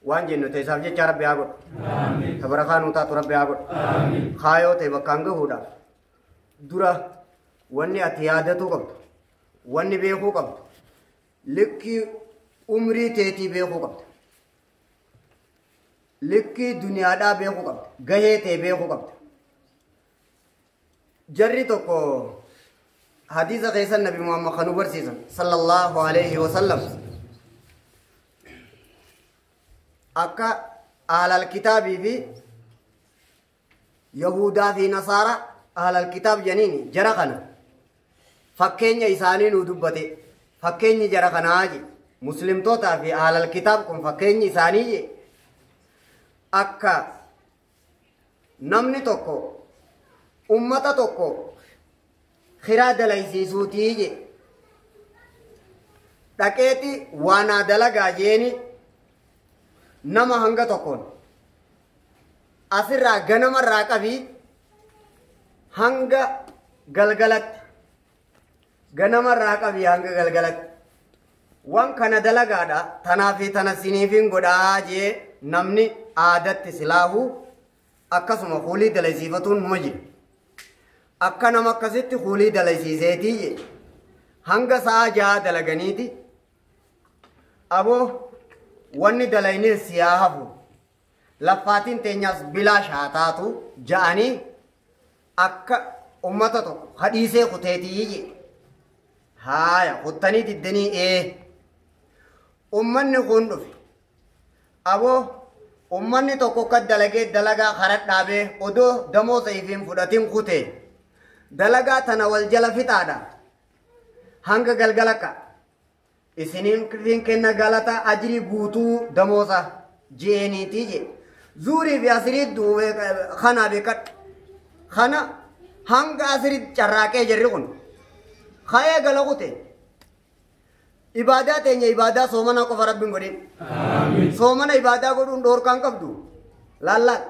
Waan jennu ta'e isaaf jecha Rabbi haa godhu. Tabarakaa nuu taatu Rabbi haa godhu. Kaayoo ta'e bakkaan gahuudhaaf dura wanni ati yaadatuu qabdu, wanni beekuu qabdu, likkii umrii teetii beekuu qabda. Likkii duniyaadhaa beekuu qabda. Gahee ta'e beekuu qabda. Jarri tokko hadiisa keessan Nabi Muhammad kan nu barsiisan sallallahu alaihi wasallam akka ahlal kitaabii fi Yahudaa fi Nasaara ahlal kitaab janiin jara kana fakkeenya isaanii nu dubbate. Fakkeenyi jara kanaa je muslimtootaa fi ahlal kitaab kun fakkeenyi isaanii je akka namni tokko ummata tokko kiraa dalaysiisuutii je dhaqeeti waanaa dalagaa jeeni nama hanga tokkoon asirraa ganamarraa qabii hanga galgalatti, ganamarraa qabii hanga galgalatti waan kana dalagaadha, tanaa fi tana siniifin godhaa jee. Namni aadatti silaahuu akkasuma kuulii dalaysiifatuun numa jira. Akka nama akkasitti kuulii dalaysiiseetii jee hanga sa'a 6 dalaganiiti, aboo wanni dalaynis siyaa hafu, laffaatiin teenyaas bilaa shaataatu ja'anii akka ummata tokko hadhiisee kuteetii je. Haaya, kuttanii diddanii ummanni kun dhufe, aboo ummanni tokko akka dalagee dalagaa kara dhaabee odoo damoosa ifiin fudhatin kutee dalagaa tana wal jala fixaadha, hanga galgala ka isiniin kenna galata ajrii guutuu damoosa jeeniitii je. Zuurii fi asirii duubee kanaa beekadhu kana hanga asirii carraaqee jirri kun ka'ee gala kute. Ibaadaa teenya ibaadaa soomana qofa Rabbiin godhin. Soomana ibaadaa godhuun dhoorkaan qabdu laallaan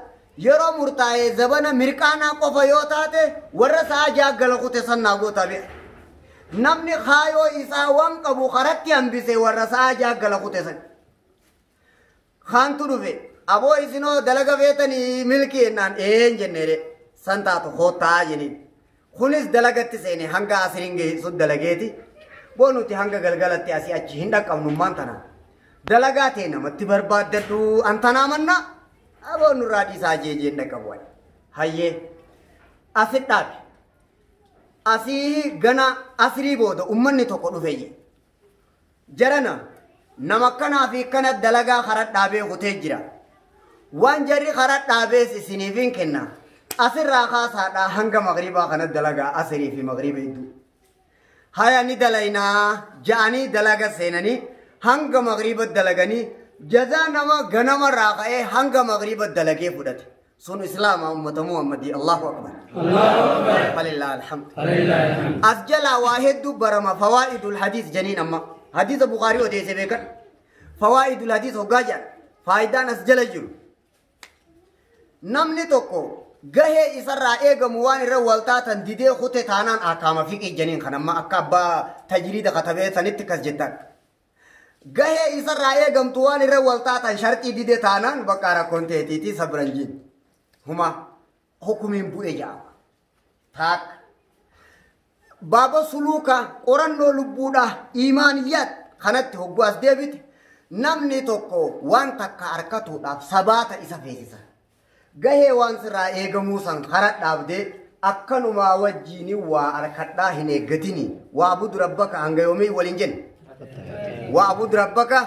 yeroo murtaa'ee zabana mirqaanaa qofa yoo taate warra sa'a 6 gala kute sannaa goota beeka. Namni kaayoo isaa waan qabu karatti hambise warra sa'a 6 gala kute san. Kaantu dhufe, aboo isinoo dalaga feetanii milkii jennaan een jenneere san taatu koottaa jeniin. Kunis dalagatti seene hanga asiriin geessu dalageeti. Boo nuti hanga galgalatti asii achi hin dhaqqabnummaan tana. Dalagaa ta'e namatti barbaaddadhu antanaa manna aboo nurraa dhiisaa jeejeen dhaqqabu. Hayyee asit dhaabi. Asii gana asirii booda ummanni tokko dhufe. Jarana nama akkanaa fi kana dalagaa karaa dhaabee kutee jira. Waan jarri karaa dhaabees isiniif hin kenna. Asirraa kaasaadhaa hanga magriibaa kana dalagaa asirii fi magriiba hedduu. Haya ni dalaynaa ja'anii dalaga seenanii hanga magriiba dalaganii jazaa nama ganamarraa ka'ee hanga magriiba dalagee fudhate. Sun islaama ummata Muhammadii. Allahu akbar. Allahu akbar. Falillaa alhamd. Falillaa alhamd. As jalaa waa hedduu barama fawaa'idul hadiis janiin amma. Hadiisa Bukaarii odeesse beekan. Fawaa'idul hadiis hoggaa jedhan. Faayidaan as jala jiru. Namni tokko gahee isarraa eegamu waan irra wal taatan didee kute taanaan akaama fiqii janiin kan amma akka abbaa tajriida katabee sanitti kas jettan. Gahee isarraa eegamtu waan irra wal taatan sharxii didee taanaan bakka rakkoon teetiiti sabran jiin. Huma hukumiin bu'e jedhama. Taak. Baaba suluuka qorannoo lubbuudha imaaniyyaat kanatti hogguu as deebite namni tokko waan takka harkatuudhaaf sabaata isa feesisa. Gahee waan sirraa eegamuu san kara dhaabdee akkanumaa wajjiin waa harkadhaa hin eeggatini. Waa abudu rabbaka hanga yoomii waliin jenne. Waa abudu rabbaka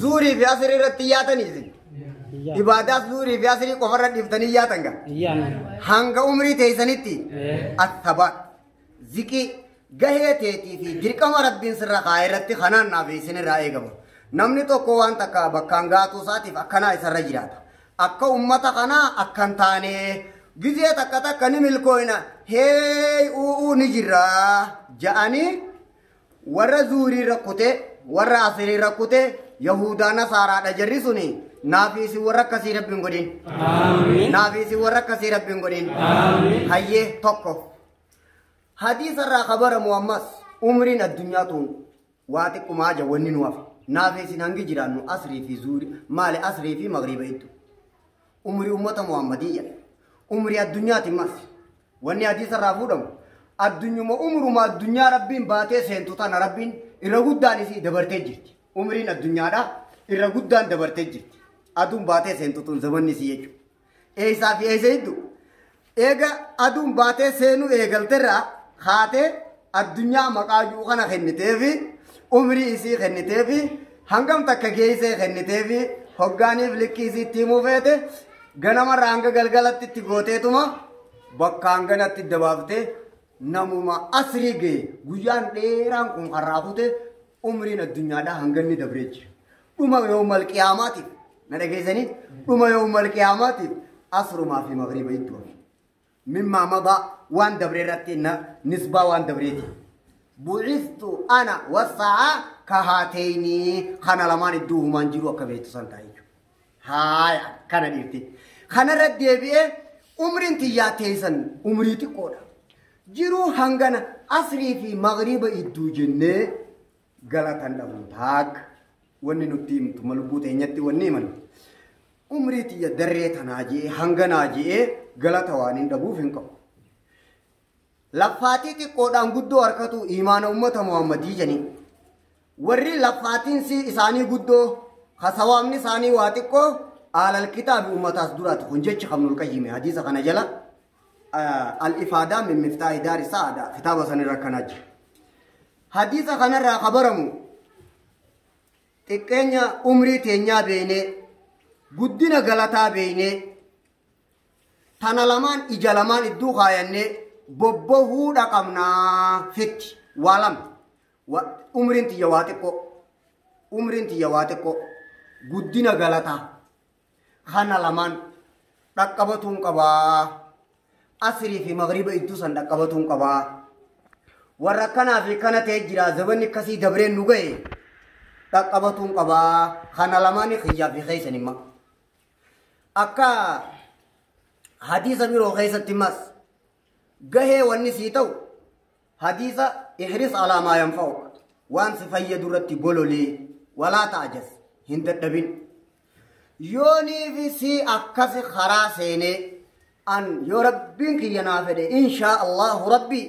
zuurii fi asirii irratti yaatanii. Ibaadaas zuurii fi asirii qofarra dhiiftanii yaatan gaa. Hanga umrii teessanitti attabaat ziqii gahee teetii fi dirqama Rabbiin sirra kaa'e irratti kanaan naaf isinirraa eegamu. Namni tokko waan takka bakkaan gaatuu isaatiif akkanaa isarra jiraata. Akka ummata kanaa akkan taane gizee takka takka ni milkooyna heey u'uu ni jirra ja'anii warra zuurii rakkute warra asirii rakkute Yahudaa Nasaaraadha jarri suni naafi isin warra akkasii Rabbiin godhin. Naafi isin warra akkasii Rabbiin godhin. Hayyee tokko. Hadiisa irraa kabaramu ammas umriin addunyaa tun waa xiqqumaa jawwanni nu hafe. Naaf isin hangi jiraannu asrii fi zuuri maali asrii fi magriiba hedduu. Umrii ummata Muhammadiyya. Umrii addunyaati mas. Wanni hadiisa irraa fuudhamu addunyuma umruma addunyaa rabbiin baatee seentu tana rabbiin irra guddaan isii dabartee jirti. Umriin addunyaadha irra guddaan dabartee jirti. Aduun baatee seentu tun zamanni isii jechuudha. Eessaa fi eessa hedduu. Eega aduun baatee seenuu eegalterraa haatee addunyaa maqaa jiru kana kenniteefi umrii isii kenniteefi hangam takka geessee kenniteefi hoggaaniif likkii isii itti himuu feete ganamarraa hanga galgalatti itti gooteetuma bakka hanganatti dabaaftee namuma asrii ga'e guyyaan dheeraan kun har'aa kute umriin addunyaadhaa hanganni dabree jira. Dhuma yoomal qiyaamaatiif na dhageessanii dhuma yoomal qiyaamaatiif asrumaa fi magriiba itti hafe. Mimmaa madaa waan dabree irratti nisbaa waan dabreeti. Bu'istu ana wasa'a kahaateenii kana lamaan iddoo humaan jiru akka beektu san ta'a jechuudha. Haaya kana dhiirti. Kanarra deebi'ee umriin tiyyaa teessan umrii xiqqoodha. Jiruu hangana asrii fi magriiba idduu jennee galatan dhabuun taak wanni nutti himtu malubbuu teenyatti wanni himan. Umrii tiyya darree tanaa je'ee hanganaa je'ee galata waan hin dhabuuf hin qabu. Laffaatii xiqqoodhaan guddoo harkatu imaana uummata Muhammadii jedhanii. Warri laffaatiin isaanii guddoo hasawaamni isaanii waa xiqqoo alal kitaabi uummataas duraati kun jechi qabnul qayyime hadiisa kana jala al-ifaadaa min miftaahi daari sa'aadha kitaaba sanirra akkanaa jira. Hadiisa kanarraa kabaramu xiqqeenya umrii teenyaa beeynee guddina galataa beeynee tana lamaan ija lamaan idduu kaayannee bobbohuudha qabnaa fitti waa lama umriin tiyya waa xiqqoo umriin tiyya waa xiqqoo guddina galataa kana lamaan dhaqqabatuun qabaa asrii fi magriiba idduu san dhaqqabatuun qabaa warra akkanaa fi kana ta'e jira zabanni akkasii dabreen nu ga'e dhaqqabatuun qabaa kana lamaan kiyyaa fi keessan himma akka hadiisa biroo keessatti mas gahee wanni sii ta'u hadiisa ihris alaa maa yanfa'u waan si fayyadu irratti bololee walaa ta'ajas hin dadhabin yoonii fi sii akkas karaa seenee an yoo rabbiin kiyya naa fedhe inshaa allahu rabbi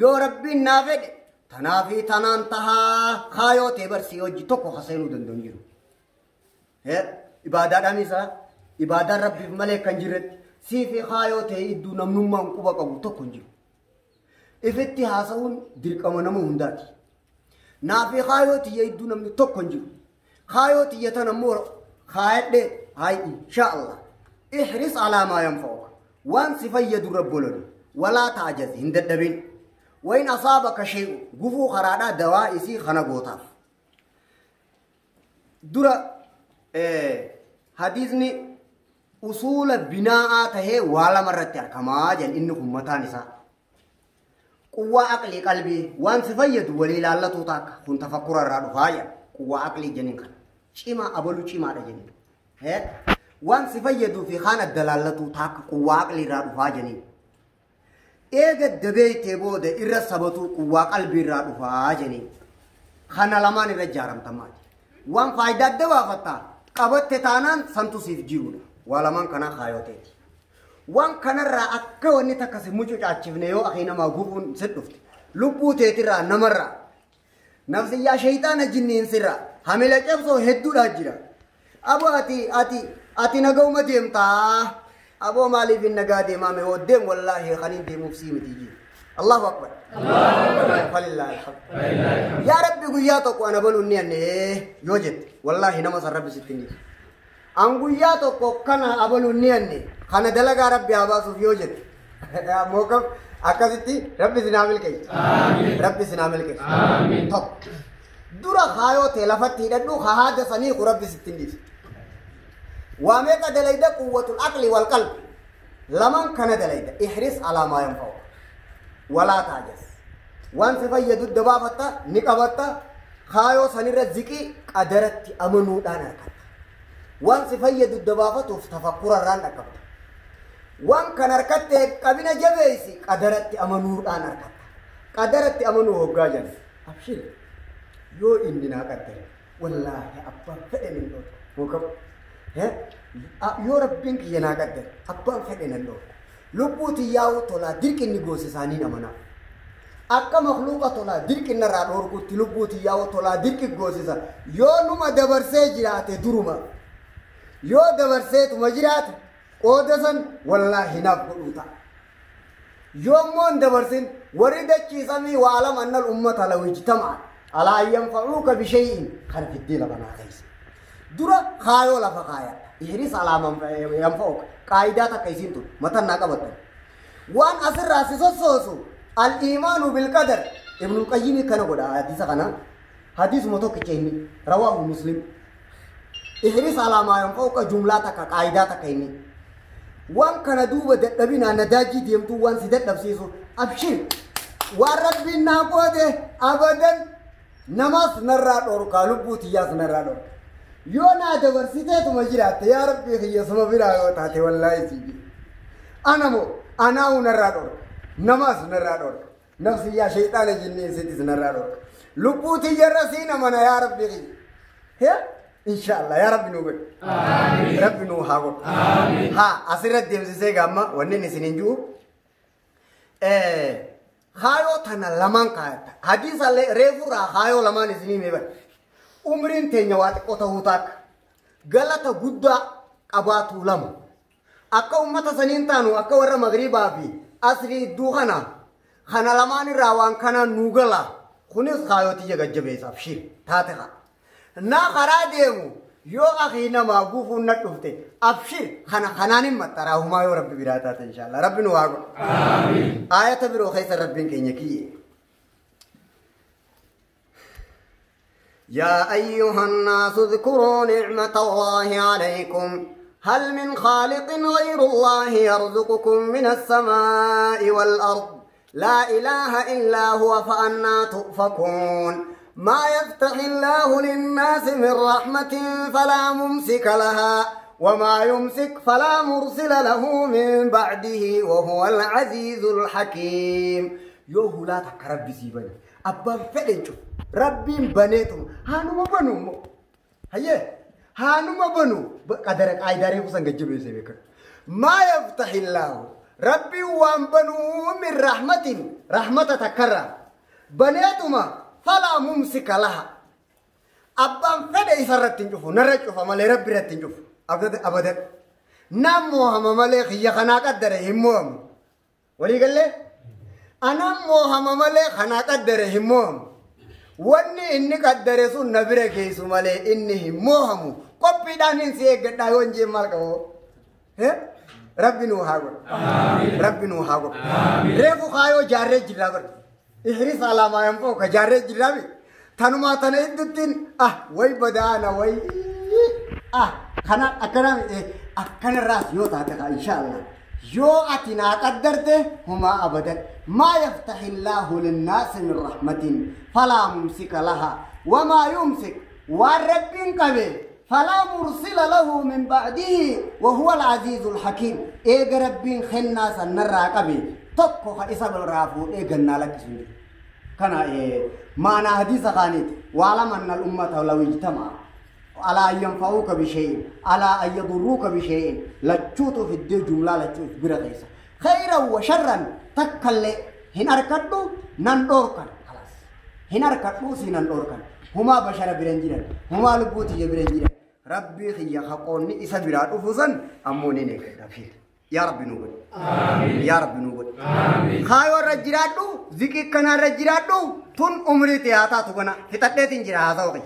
yoo rabbiin naa fedhe tanaa fi tanaan tahaa kaayoo ta'e barsii hojii tokko haseenuu danda'u hin jiru. Ibaadaadhaan isaa ibaadaan rabbiif malee kan jirretti sii fi kaayoo ta'e iddoo namnummaan quba qabu tokko hin jiru. Ifitti haasa'uun dirqama nama hundaati. Naa fi kaayoo tiyya iddoo namni tokko hin jiru. Kaayoo tiyya tan ammoo kaayadhee hayi inshaa Allah. Ihris alaa maa yanfa'uka. Waan si fayyadu rabbololi. Walaa ta'ajaz hin dadhabin. Wayin asaabaka shay'u gufuu karaadhaa dawaa isii kana gootaaf. Dura hadiisni usuula binaa'aa tahee waa lama irratti argamaa jedhan inni kun mataan isaa. Quwwaa aqlii qalbii waan si fayyadu walii ilaallatuu taakka kun tafakkura irraa dhufaa jedhan quwwaa aqlii jenneen kana. Cimaa abaluu cimaadha jenneen. Waan si fayyaduu fi kaan adda laallatuu taakka quwwaa aqlii irraa dhufaa jenneen. Eega dabeeytee booda irra sabatuu quwwaa qalbii irraa dhufaa jenneen. Kana lamaan irra ijaaramtamaati. Waan faayidaa adda baafattaa qabatte taanaan santu siif jirudha. Waa lamaan kanaa kaayoteeti. Waan kanarraa akka wanni takka si mucucaachifne yoo akii namaa gufuun si dhufte lubbuu teetirraa namarraa nafsiyyaa shayxaana jinniinsirraa hamila cabsoo hedduudhaa jira. Aboo ati nagauma deemtaa aboo maaliif hin nagaa deemaa mee deem wallaahi kan hin deemuuf sii miti jiru. Allahu akbar. Falillaahi alhamd. Yaa Rabbi guyyaa tokko ana baluun ni anne yoo jette wallaahi nama san Rabbi sitti ni. An guyyaa tokko kana abaluun ni anne kana dalagaa Rabbi haa baasuuf yoo jette mookam akkasitti Rabbi sinaa milkeessu. Rabbi sinaa milkeessu. Tokko dura kaayoo ta'e lafatti hidhadhu haada sanii ku Rabbi sitti ni. Waa meeqa dalayda quwwatul aqli wal qalbi lamaan kana dalayda ihris alaa maa yanfa'u walaa ta'ajas waan si fayyadu dabaafatta ni qabatta kaayoo sanirra ziqii qadaratti amanuudhaan argatta. Waan si fayyadu dabaafatuuf tafakkura irraan dhaqqabda. Waan kan harkatte qabina jabeessi qadaratti amanuudhaan argatta. Qadaratti amanuu hoggaa jedhu. Abshir yoo inni naa qaddare Wallaahi abbaan fedhe nan dhoorku. Muka yoo rabbiin kiyya naa qaddare abbaan fedhe nan dhoorku. Lubbuu tiyyaa'uu tolaa dirqinni goosisaanii namanaa. Akka makluuqa tolaa dirqinna irraa dhoorkutti lubbuu tiyyaa'uu tolaa dirqi goosisa. Yoo numa dabarsee jiraate duruma. Yoo dabarseetuma jiraate qooda san wallaahi naaf godhuu ta'a. Yoommoo hin dabarsin warri dachiisamii waalam annal ummata law ijtama'a alaa yanfa'uuka bishay'in kana fiddee lafa naa keessa. Dura kaayoo lafa kaaya. Ihris alaa yanfa'uuka. Qaayidaa takka isiin tun matan naa qabattan. Waan asirraa si sossoosu al-iimaanu bilqadar. Ibnul Qayyimii kana godha hadiisa kana. Hadiisuma tokkicha inni rawaahu Muslim. Ihris alaa maa yanfa'uuka jumlaa takka qaayidaa takka inni. Waan kana duuba dadhabinaa nadaajii deemtuu waan si dadhabsiisu abshir waan rabbiin naa qoode abadan namaas narraa dhorkaa lubbuu tiyyaas narraa dhorka. Yoo naa dabarsiteetuma jiraatte yaa rabbii kiyya suma biraa yoo taate wallaahi sii jedhe. Ana moo anaa'u narraa dhorka namaas narraa dhorka nafsiyyaa shayxaana jinneen sittis narraa dhorka. Lubbuu tiyyarra siin amana yaa rabbii kiyya. Inshallah yaa rabbi nuu godhi. Rabbi nuu haa godhu. Haa asirratti deemsisee gaamma wanni inni isin hin jiru. Haayoo tana lamaan kaayata. Hadiisallee reefurraa haayoo lamaan isinii mee bari. Umriin teenya waa xiqqoo ta'uu taakka. Galata guddaa qabaatu lama. Akka uummata saniin taanu akka warra magriibaa fi asrii idduu kana kana lamaan irraa waan kanaan nuu gala. Kunis haayoo tiyya gajjabeessaaf shir taate haa. Naa karaa deemu yoo akii namaa guufuun na dhufte abshir kana kanaan hin maxxaraa humaa yoo rabbi biraa taate inshallah rabbi nu haa godhu. Aayata biroo keessa rabbiin keenya kiyye. يا أيها الناس اذكروا نعمة الله عليكم هل من خالق غير الله يرزقكم من السماء والأرض لا إله إلا هو فأنا تؤفكون ما يفتح الله للناس من رحمة فلا ممسك لها وما يمسك فلا مرسل له من بعده وهو العزيز الحكيم. يوه لا تكرب سيبني أبان فدنشو ربي بنيتم هانو بنو هيا هانو بنو قدرك عيداري وسنگ جبي سيبك ما يفتح الله ربي وان بنو من رحمة رحمة تكرر بنيتما فلا ممسك لها أبان فدي سرت تنجفو نرجفو مالي ربي رتنجفو أبدا أبدا نموهم مالي خيا خنا قدر همهم ولي قال لي أنا موهم مالي خنا قدر همهم واني إني قدر سن نبرة كيسو مالي إني همهم قبي دانين سيك دايون جي مالكو ربي نوحاقو ربي نوحاقو ريفو خايو جاري جلابر إحرص على ما ينفوك جاري جلابي تنما تنعدتين وي بدانا وي خنا أكرم أكن الراس يو تاتك إن شاء الله يو أتنا قدرته هما أبدا ما يفتح الله للناس من رحمة فلا ممسك لها وما يمسك والرب قبل فلا مرسل له من بعده وهو العزيز الحكيم. إيه رب خنا سنرى قبل tokko ka isa irraa fuudhee gannaa lakkisu hin jiru. Kana maanaa hadiisa kaaniiti. Waalam anna al-ummata law ijtama'a alaa an yanfa'uuka bishay'in alaa an yadurruuka bishay'in lachuutu fiddee jumlaa lachuu bira keessa. Khayran wa sharran takkallee hin arkadhu nan dhoorkan. Khalaas. Hin arkadhu si nan dhoorkan. Humaa bashara bira hin jiran. Humaa lubbuu tiyya bira hin jiran. Rabbii kiyya haqoonni isa biraa dhufu san ammoo ni eeggadha. يا ربي نوبل يا ربي نوبل خايو الرجرادو ذكي كنا الرجرادو تون عمري تياتا تغنا هتدتين جرا هذا وقي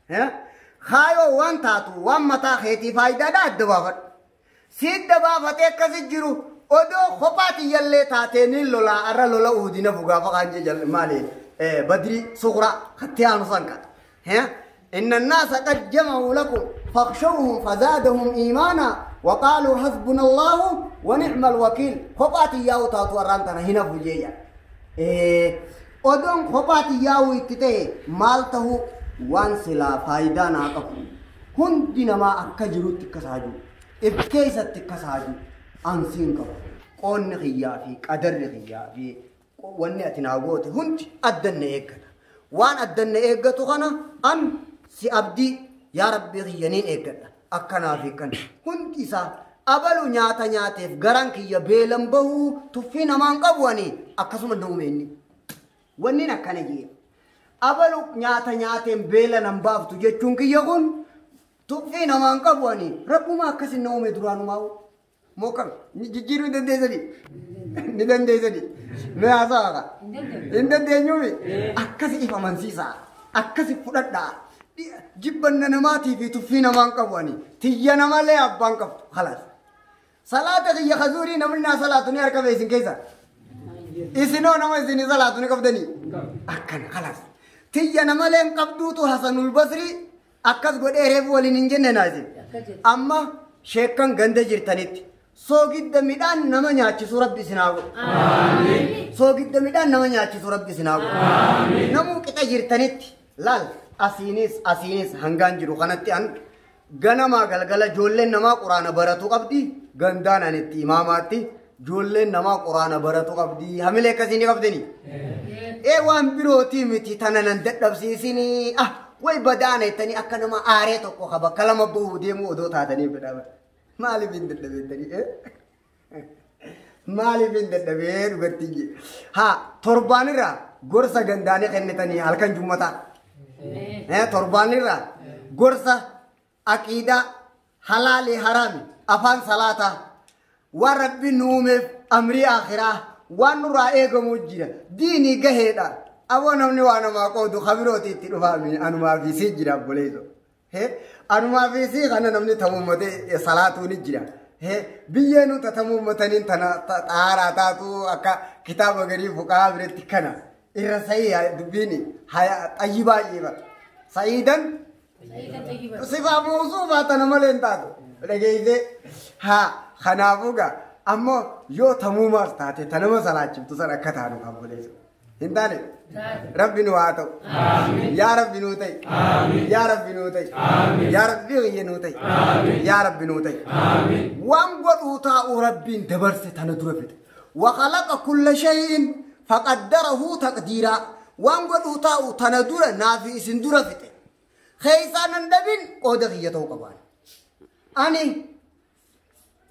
ها خايو وان تاتو وان متا خيتي فايدة دا دبافت سيد دبافت كزجرو ودو خباتي يلي تاتي نيلولا ارى لولا ودينا فوغا فقانجي جل مالي بدري صغرى خطيان سانكا ها إن الناس قد جمعوا لكم فاخشوهم فزادهم إيمانا وقالوا حسبنا الله ونعم الوكيل. خباتي ياو تاتو أرانتنا هنا فوجيا أدون خباتي ياو إتتي مالته وان سلا فايدة ناقفو هندنا ما أكجرو تكساجو إبكيسة تكساجو أنسين كفو قون خيافي قدر خيافي واني أتناغوتي هند أدن إيقنا وان أدن إيقتو خنا أن Si abdii yaa rabbii kiyyaniin eeggadha. Akkanaa fi kan hundi isaa abalu nyaata nyaateef garaan kiyya beelan bahuu tuffii namaan qabu ani akkasuma na uume inni. Wanni akkana jee. Abalu nyaata nyaateen beela nan baaftu jechuun kiyya kun tuffii namaan qabu ani rabbuma akkasin na uume duraanumaa. Moo kam jijjiiruu hin dandeessanii? Ni dandeessanii? Mee haasa'a hin dandeenyuumi? Akkasi if amansiisaa. Akkasi fudhadhaa. Jibbanna namaatii fi tuffii namaan qabu ani. Tiyya namalee abbaan qabdu. Khalaas. Salaata kiyya kazuurii namni naa salaatu ni harka isin keessa. Isinoo nama isinii salaatu ni qabdanii? Akkana khalaas. Tiyya namalee hin qabduutu Hasanul Basrii akkas godhee reefu waliin hin jenne naa isin. Amma sheekkan ganda jirtanitti soogidda midhaan nama nyaachisu rabbi isin haa godhu. Soogidda midhaan nama nyaachisu rabbi isin haa godhu. Namuu qixa jirtanitti laal asiinis asiinis hangaan jiru kanatti an ganamaa galgala ijoolleen namaa quraana baratu qabdi gandaan an itti imaamaatti ijoolleen namaa quraana baratu qabdi hamilee akkasii ni qabdini. Ee waan birootii miti tana nan dadhabsiisinii ah way badaana jettanii akka nama aaree tokko ka bakka lama bahuu deemuu odoo taatanii fedhaa. Maaliif hin dadhabeettanii? Maaliif hin dadhabee dhugattii jee? Haa torbaanirraa gorsa gandaanii kennitanii halkan jummataa. Torbaanirraa gorsa aqiidaa halaalii haraami afaan salaataa waan rabbi nu uumeef amrii akhiraa waan nurraa eegamu jira diinii gaheedha. Aboo namni waa namaa qoodu kabirooti itti dhufaa anumaa fi sii jira obboleesso. Anumaa fi sii kana namni tamuummatee salaatuu ni jira. Biyyee nu tatamuummataniin tana xaaraa taatu akka kitaaba garii fuqaa biratti kana irra sayii dubbiin xayyi baay'ee bara. Sa'iidan sifaa mawsuufaa tana malee hin taatu. Dhageessee haa kanaafuu gaa ammoo yoo tamuumaas taate tanama salaachiftu san akka taanu kan obboleessu. Hin taane? Rabbi nu haa ta'u. Yaa Rabbi nuu ta'i. Yaa Rabbi nuu ta'i. Yaa Rabbi kiyya nuu ta'i. Yaa Rabbi nuu ta'i. Waan godhuu taa'uu Rabbiin dabarse tana dura fide. Wakhalaqa kulla shay'in faqaddarahu taqdiiraa. Waan godhuu taa'u tana dura naafi isin dura fixe. Keessaa nan dhabin qooda kiyya ta'uu qabaan. Ani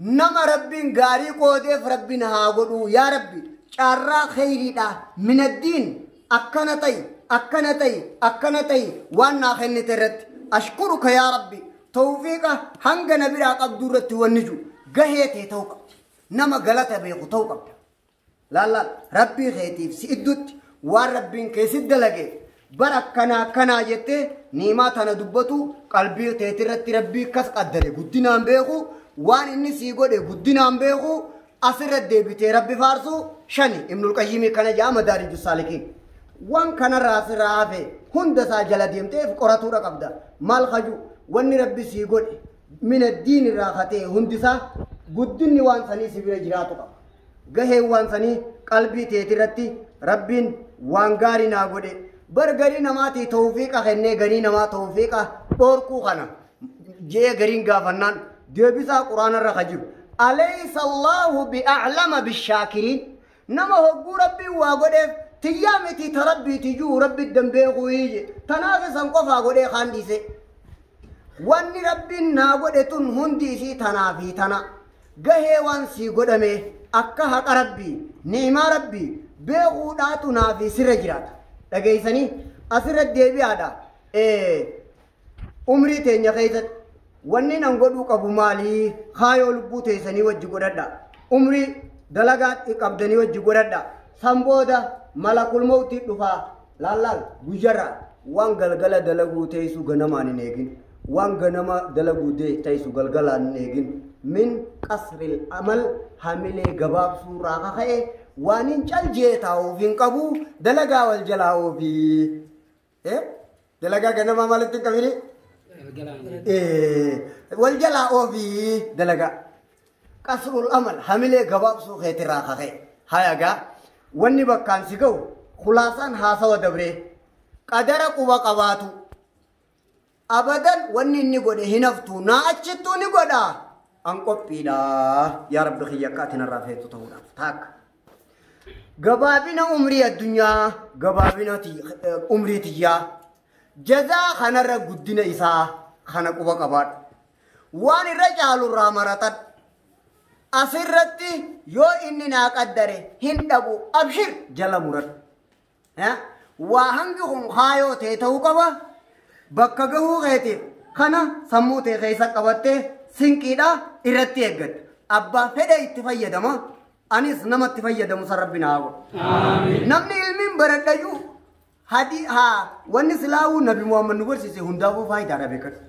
nama Rabbiin gaarii qoodeef Rabbiin haa godhuu yaa Rabbi carraa kheyriidha minaddiin akkana ta'i akkana ta'i akkana ta'i waan naa kennite irratti ashkuruka yaa Rabbi tawfiiqa hanga na biraa qabdu irratti wanni jiru gahee ta'e ta'uu qabdi. Nama galata beeku ta'uu qabda. Laal Rabbii keetiif si iddutti waan Rabbiin keessi dalage bara akkanaa akkanaa jettee niimaa tana dubbatu qalbii teetirratti Rabbii akkas qaddare guddinaan beeku waan inni sii godhe guddinaan beeku asirra deebitee Rabbi faarsu shani Ibnul Qayyimii kana jedha Madaariju Saalikiin. Waan kanarraa asirraa hafe hunda isaa jala deemteef qoratuudha qabda. Maal kaju wanni Rabbi sii godhe mina diin irraa katee hundisaa guddinni waan sanii si bira jiraatu qaba. Gaheen waan sanii qalbii teetirratti Rabbiin waan gaarii naa godhe. Bar garii namaatii tawfiiqa kennee garii namaa tawfiiqa dhorkuu kana jee gariin gaafannaan deebisaa quraanarra ka jiru. Alaysa Allahu bi'a'lama bishaakiriin. Nama hogguu Rabbiin waa godheef tiyyaa miti ta Rabbiiti jiru Rabbi dambeekuu ije. Tanaaf isan qofaa godhee kaan dhiise. Wanni Rabbiin naa godhe tun hundi isii tanaa fi tana. Gahee waan sii godhame akka haqa Rabbii ni'imaa Rabbii beekuudhaatu naa fi sirra jiraata. Dhageessanii asirra deebi'aadha. Umrii teenya keessatti wanni nan godhuu qabu maalii kaayoo lubbuu teessanii wajji godhadha. Umrii dalagaa qabdanii wajji godhadha. San booda malakul mawtii dhufaa laallaal guyyarraa waan galgala dalaguu teessu ganamaan hin eegin. Waan ganama dalaguu teessu galgalaan hin eegin. Min qasril amal hamilee gabaabsuu irraa kaka'e waan hin caljee taa'uuf hin qabu dalagaa wal jalaa oofii. Dalagaa ganamaa maalitti hin qabini? Wal jalaa oofii dalagaa. Qasrul amal hamilee gabaabsuu keetirraa kaka'e. Hayagaa wanni bakkaan si ga'u khulaasaan haasawa dabree qadara quba qabaatu. Abadan wanni inni godhe hin haftu naa achittuu ni godha. An qophiidha yaa Rabbi kiyya akka ati narraa feetu ta'uudhaaf taakka. Gabaabina umrii addunyaa gabaabina umrii tiyyaa Jazaa kanarra guddina isaa kana quba qabaadhu. Waan irra caalurraa maratadhu. Asirratti yoo inni naa qaddare hin dhabu abshir jala muradhu. Waa hangi kun haayoo ta'e ta'uu qaba. Bakka gahuu keetiif kana sammuu ta'e keessa qabattee sinqiidha irratti eeggatta. Abbaa fedha itti fayyadama. Anis namatti fayyadamu san rabbi naa godhu. Namni ilmiin baradhayyuu hadi haa wanni silaawuu Nabi Muhammad nu barsiise hundaafuu faayidaadha beekadhu.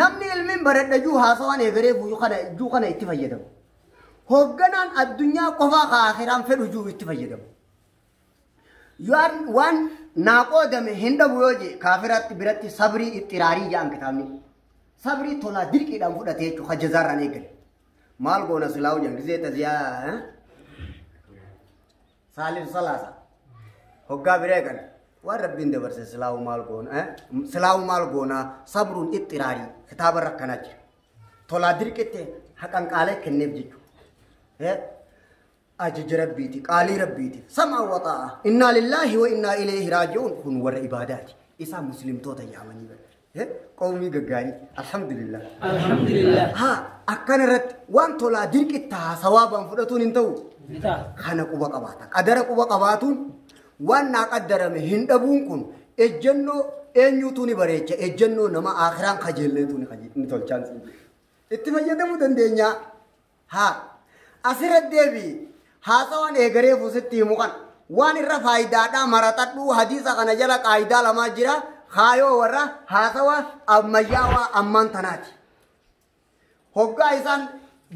Namni ilmiin baradhayyuu haasawaan eegaree juu kana itti fayyadamu. Hoogganaan addunyaa qofaa ka akiraan fedhu juu itti fayyadamu. Waan naa qoodame hin dhabu yoo jee kaafiratti biratti sabrii ixxiraarii jedhan kitaabni. Sabrii tolaa dirqiidhaan fudhate jechuudha jazaarraan eegale. Maal goona silaawuu jedhan gisee taziyaa saalif salaasa hoggaa bira eegale. Waan rabbiin dabarse silaawuu maal goona silaawuu maal goona sabruun ixxiraarii kitaaba rakkanaa jira. Tolaa dirqitti haqanqaalee kenneef jechuudha. Ajaja rabbiiti qaalii rabbiiti sama waxaa'a innaa lillaahi wa innaa ilayhi raaji'uun kun warra ibaadaati isaan muslimtoota yaamanii bara qawmii gaggaarii alhamdulillah. Alhamdulillah. Haa akkana irratti waan tolaa dirqitti sawaabaan fudhatuun hin ta'u. Kana quba qabaata qadara quba qabaatuun waan naa qaddarame hin dhabuun kun ejjennoo eenyuutu ni bareecha ejjennoo nama akiraan kajeelleetu ni tolchaan itti fayyadamuu dandeenya. Haa asirra deebii haasawaan eegaree fuusitti himu kan waan irra faayidaadhaa maratadhuu hadiisa kana jala qaayidaa lamaa jira haayoo warra haasawa ammayyaawaa ammaan tanaati. Hoggaa isaan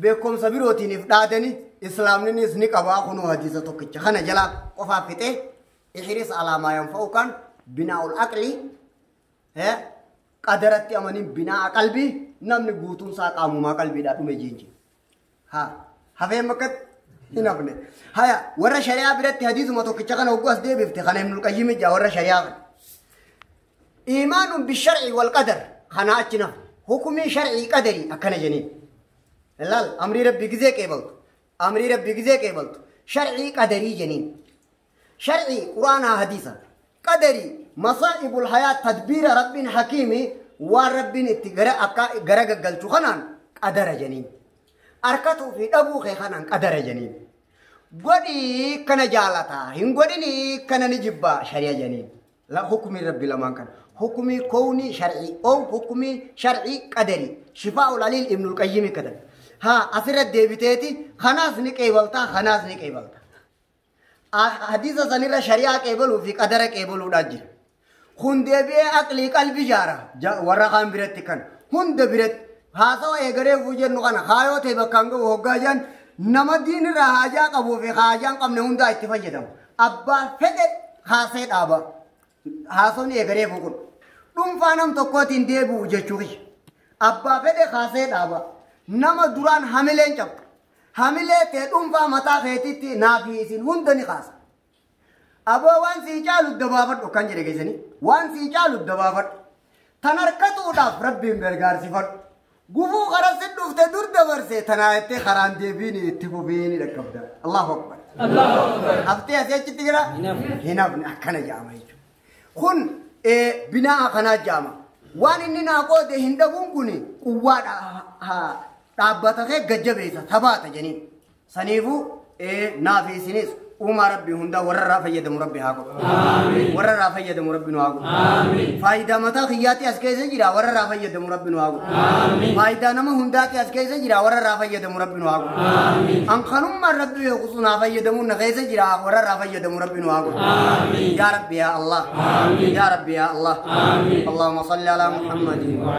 beekumsa birootiiniif dhaadanii islaamninis ni qabaa kunuu hadiisa tokkicha kana jala qofaa fixee ihiris alaamaa yanfa'u kan binaa'ul aqli qadaratti amaniin binaa'a qalbii namni guutuunsaa qaamumaa qalbiidhaa dhume jiinji. Haa hafeen bakkatti hin hafne. Haya warra shari'aa biratti hadiisuma tokkicha kana hogguu as deebifte kana Ibnul Qayyim jaa warra shari'aa kana. Iimaanun bishar'i wal qadar kana achi nafu hukumii shar'ii qadarii akkana jeniin. Ilaal amrii rabbii gizee qeebaltu amrii rabbii gizee qeebaltu shar'ii qadarii jeniin. Shar'ii quraanaa hadiisa qadarii masaa'ibul hayaa tadbiira rabbiin hakiimi waan rabbiin itti gara akka gara gaggalchu kanaan qadara jeniin. Harkatuu fi dhabuu kee kanaan qadara jeniin. Godhii kana jaalataa hin godhinii kana ni jibbaa shari'a jeniin. Hukumii rabbi lamaan kana. Hukumii kownii shar'ii oo hukumii shar'ii qadarii. Shifaa'ul Aliil Ibnul Qayyim kadhan. Haa asirra deebiteeti kanaas ni qeebaltaa kanaas ni qeebalta. Hadiisa sanirra shari'aa qeebaluu fi qadara qeebaluudhaan jira. Kun deebi'ee aqlii qalbii jaara warra kaan biratti kan hunda biratti haasawa eegaree jennu kana haayoo ta'e bakkaan gahu hoggaa jiran nama diinirraa haajaa qabuu fi haajaa hin qabne hundaa itti fayyadamu. Abbaa fedhe haasee dhaaba. Haasawni eegaree kun dhuunfaa nam tokkootiin deebi'u jechuufi. Abbaa fedhe haasee dhaaba. Nama duraan hamileen cabdu. Hamilee ta'e dhuunfaa mataa keetitti naafi isin hunda ni kaasa. Aboo waan sii caalu dabaafadhu kan jedhe keessanii waan sii caalu dabaafadhu. Tan harkatuudhaaf rabbiin gargaarsifadhu. Gufuu karaa si dhufte dur dabarse tanaa jettee karaan deebiin itti fufiini dhaqqabda. Allahu akbar. Allahu akbar. Haftee asii achitti jira? Hin hafne akkana jedhama jechuudha. Kun binaa kanaa jedhama. Waan inni naa qoode hin dhabuun kun quwwaa dhaabbata kee gajjabeessa tabaata jeniin. Saniifuu naafi isinis uumaa rabbii hundaa warra irraa fayyadamu rabbi haa godhu. Warra irraa fayyadamu rabbi nu haa godhu. Faayidaa mataa kiyyaatti as keessa jira warra irraa fayyadamu rabbi nu haa godhu. Faayidaa nama hundaatti as keessa jira warra irraa fayyadamu rabbi nu haa godhu. An kanummaan rabbi beeku sun haa fayyadamu na keessa jira warra irraa fayyadamu rabbi nu haa godhu. Yaa Rabbi yaa Allah. Yaa Rabbi yaa Allah. Allahumma salli ala Muhammadin.